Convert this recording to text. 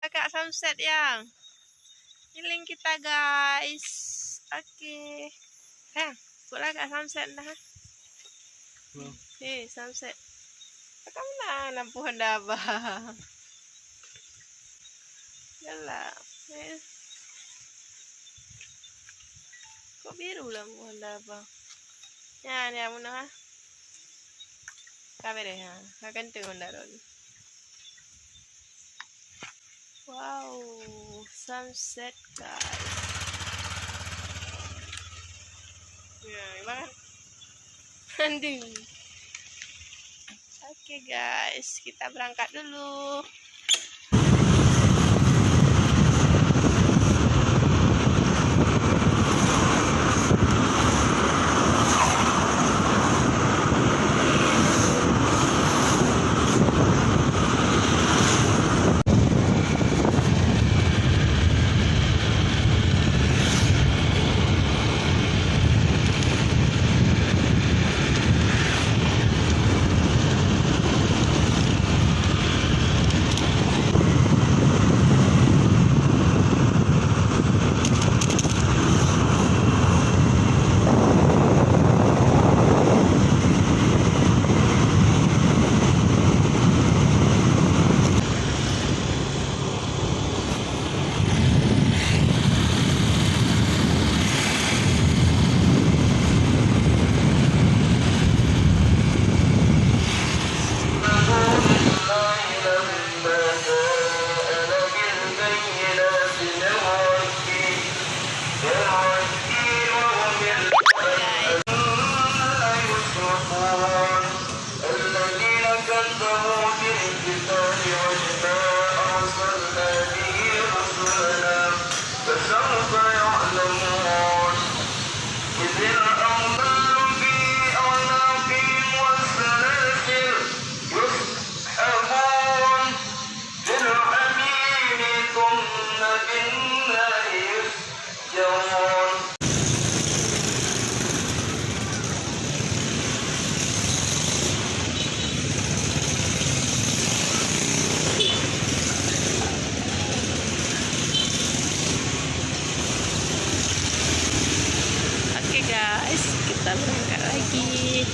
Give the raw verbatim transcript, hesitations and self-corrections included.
Kak sunset, Yang. Keliling kita, guys. Oke. Yang, kok lah Kak sunset dah? Hmm. Eh, sunset. Kak mana lampu Honda abang? Yalah. Eh. Kok biru lampu Honda abang? Nyan, nyan, meunoe, ha. Ka beureh, ha. Ka keuneuk Honda lom. Wow, sunset, guys. Ya, gimana? Aduh. Oke, guys, kita berangkat dulu. الذين كذبوا بالكتاب وما أرسلنا به رسلنا فسوف يعلمون. إذ الأغلال في أعناقهم والسلاسل يسحبون في الحميم ثم في النار يسجرون. Oke guys, kita berangkat lagi.